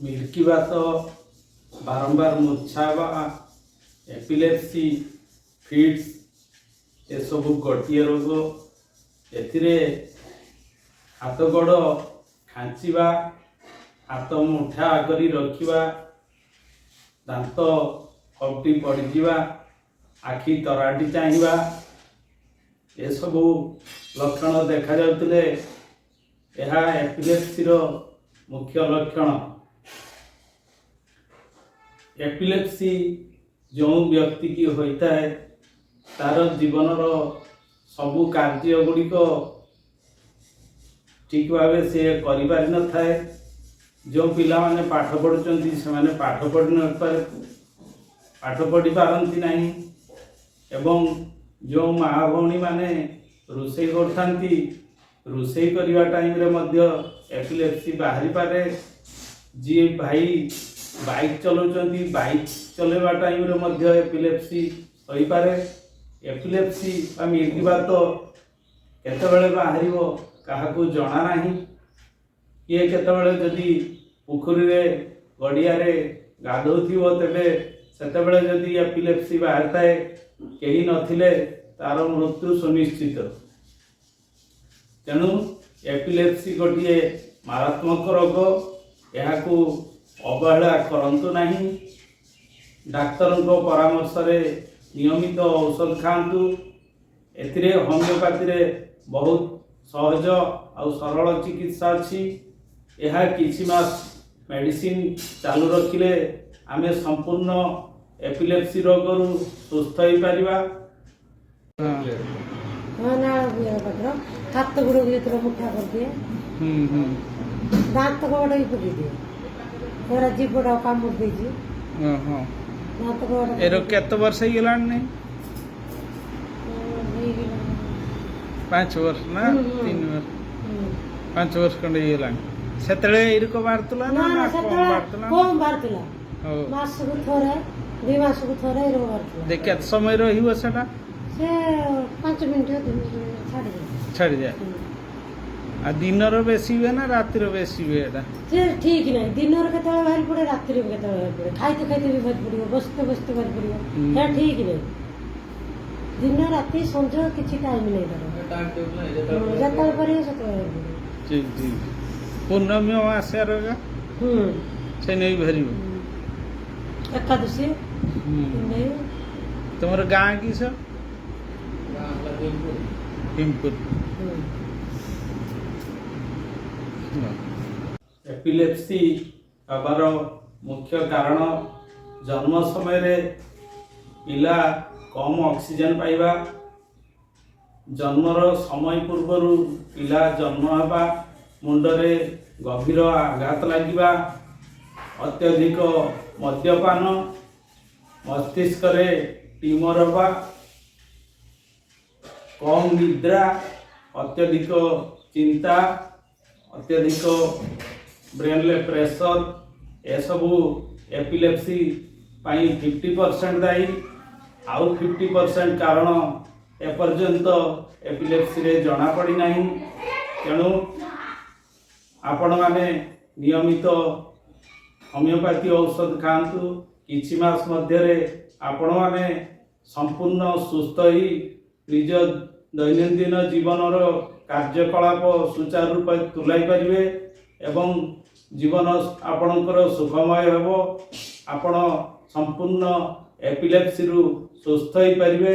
ମିର୍ଗୀବାତ, ବାରମ୍ବାର ମୂର୍ଚ୍ଛା ହେବା, epilepsy, fits ଏସବୁ ଗୋଟିଏ ରୋଗ। ଏଥିରେ ହାତ ଗୋଡ଼ ଖାଞ୍ଚିବା, ହାତ ମୁଠା କରି ରଖିବା, ଦାନ୍ତ କପଟି ପଡ଼ିଯିବା, ଆଖି ତରାଟି ଚାହିଁବା, ଏସବୁ ଲକ୍ଷଣ ଦେଖାଯାଉଥିଲେ ଏହା ଏପିଲେପ୍ସିର ମୁଖ୍ୟ ଲକ୍ଷଣ। ଏପିଲେପ୍ସି ଯେଉଁ ବ୍ୟକ୍ତିକି ହୋଇଥାଏ, ତାର ଜୀବନର ସବୁ କାର୍ଯ୍ୟ ଗୁଡ଼ିକ ଠିକ୍ ଭାବେ ସେ କରିପାରିନଥାଏ। ଯେଉଁ ପିଲାମାନେ ପାଠ ପଢ଼ୁଛନ୍ତି, ସେମାନେ ପାଠ ପଢ଼ି ପାରନ୍ତି ନାହିଁ ଏବଂ ଯେଉଁ ମା ଭଉଣୀମାନେ ରୋଷେଇ କରୁଥାନ୍ତି, ରୋଷେଇ କରିବା ଟାଇମ୍ରେ ମଧ୍ୟ ଏପିଲେପ୍ସି ବାହାରିପାରେ। ଯିଏ ଭାଇ ବାଇକ୍ ଚଲାଉଛନ୍ତି, ବାଇକ୍ ଚଲାଇବା ଟାଇମ୍ରେ ମଧ୍ୟ ଏପିଲେପ୍ସି ହୋଇପାରେ। ଏପିଲେପ୍ସି ବା ମିର୍ଗୀବାତ କେତେବେଳେ ବାହାରିବ, କାହାକୁ ଜଣା ନାହିଁ। କିଏ କେତେବେଳେ ଯଦି ପୋଖରୀରେ, ଗଡ଼ିଆରେ ଗାଧୋଉଥିବ, ତେବେ ସେତେବେଳେ ଯଦି ଏପିଲେପ୍ସି ବାହାରିଥାଏ, କେହି ନଥିଲେ ତାର ମୃତ୍ୟୁ ସୁନିଶ୍ଚିତ। ତେଣୁ ଏପିଲେପ୍ସି ଗୋଟିଏ ମାରାତ୍ମକ ରୋଗ। ଏହାକୁ ଅବହେଳା କରନ୍ତୁ ନାହିଁ। ଡାକ୍ତରଙ୍କ ପରାମର୍ଶରେ ନିୟମିତ ଔଷଧ ଖାଆନ୍ତୁ। ଏଥିରେ ହୋମିଓପାଥିରେ ବହୁତ ସହଜ ଆଉ ସରଳ ଚିକିତ୍ସା ଅଛି। ଏହା କିଛି ମାସ ମେଡ଼ିସିନ ଚାଲୁ ରଖିଲେ ଆମେ ସମ୍ପୂର୍ଣ୍ଣ ଏପିଲେପ୍ସି ରୋଗରୁ ସୁସ୍ଥ ହୋଇପାରିବା। ହଁ, ନାଳ ପାଖର ହାତ ଗୋଡ଼କୁ ଯେତେବେଳେ ମୁଠା କରିଦିଏ, ହୁଁ ହୁଁ ଦାନ୍ତ କବାଟ ବି ପକେଇ ଦିଏ। ଏରା ଜିଭଟା କାମୁଡ଼ି ଦେଇଛି। ଦାନ୍ତ କବାଟ। ଏର କେତେ ବର୍ଷ ହେଇଗଲାଣି ନାଇଁ? ହେଇଗଲାଣି। 5 ବର୍ଷ ନା? ହୁଁ। 3 ବର୍ଷ? ହୁଁ। 5 ବର୍ଷ ଖଣ୍ଡେ ହେଇଗଲାଣି। ସେତେବେଳେ ଏଇରକମ ବାହାରୁଥିଲା ନା? ନା। ନା, କମ ସେତେବେଳେ ବାହାରୁଥିଲା? କମ ବାହାରୁଥିଲା। ମାସକୁ ଥରେ, 2 ମାସକୁ ଥରେ ଏରକମ ବାହାରୁଥିଲା। ଯେ କେତେ ସମୟ ରହିବ ସେଟା? ସେ 5 ମିନିଟ୍ 2 ମିନିଟ୍ ଛାଡ଼ିଯାଏ। ଛାଡ଼ିଯାଏ। ଆଉ ଦିନର ବେଶୀ ହୁଏ ନା ରାତିର ବେଶୀ ହୁଏ ଏଟା? ସେ ଠିକ ନାହିଁ। ଦିନରେ କେତେବେଳେ ବାହାରି ପଡେ, ରାତିରେ ବି କେତେବେଳେ ବାହାରି ପଡେ। ଖାଇତେ ଖାଇତେ ବି ବାହାରି ପଡିବ, ବସିତେ ବସିତେ ବାହାରି ପଡିବ। ସେଟା ଠିକ ନାହିଁ। ଦିନ, ରାତି, ସଞ୍ଜ କିଛି ଟାଇମ ନାହିଁ ତାର। ଯେତେବେଳେ ପାରିବ ସେତେବେଳେ ବାହାରି ପଡିବ। ଠିକ। ପୂର୍ଣ୍ଣମୀ ଅମାବାସ୍ୟାର ସେ ନେଇ ବାହାରିବ। ଏକାଦଶୀ ନେଇ। ତମର ଗାଁ କିସ? ଭୀମପୁର। ଏପିଲେପ୍ସି ହେବାର ମୁଖ୍ୟ କାରଣ ଜନ୍ମ ସମୟରେ ପିଲା କମ୍ ଅକ୍ସିଜେନ୍ ପାଇବା, ଜନ୍ମର ସମୟ ପୂର୍ବରୁ ପିଲା ଜନ୍ମ ହେବା, ମୁଣ୍ଡରେ ଗଭୀର ଆଘାତ ଲାଗିବା, ଅତ୍ୟଧିକ ମଦ୍ୟପାନ, ମସ୍ତିଷ୍କରେ ଟ୍ୟୁମର ହେବା, କମ୍ ନିଦ୍ରା, ଅତ୍ୟଧିକ ଚିନ୍ତା, ଅତ୍ୟଧିକ ବ୍ରେନ୍ରେ ପ୍ରେସର, ଏସବୁ ଏପିଲେପ୍ସି ପାଇଁ 50% ଦାୟୀ। ଆଉ 50% କାରଣ ଏପର୍ଯ୍ୟନ୍ତ ଏପିଲେପ୍ସିରେ ଜଣାପଡ଼ିନାହିଁ। ତେଣୁ ଆପଣମାନେ ନିୟମିତ ହୋମିଓପାଥି ଔଷଧ ଖାଆନ୍ତୁ। କିଛି ମାସ ମଧ୍ୟରେ ଆପଣମାନେ ସମ୍ପୂର୍ଣ୍ଣ ସୁସ୍ଥ ହୋଇ ନିଜ ଦୈନନ୍ଦିନ ଜୀବନର କାର୍ଯ୍ୟକଳାପ ସୁଚାରୁ ରୂପେ ତୁଲାଇ ପାରିବେ ଏବଂ ଜୀବନ ଆପଣଙ୍କର ସୁଖମୟ ହେବ। ଆପଣ ସମ୍ପୂର୍ଣ୍ଣ ଏପିଲେପ୍ସିରୁ ସୁସ୍ଥ ହୋଇପାରିବେ।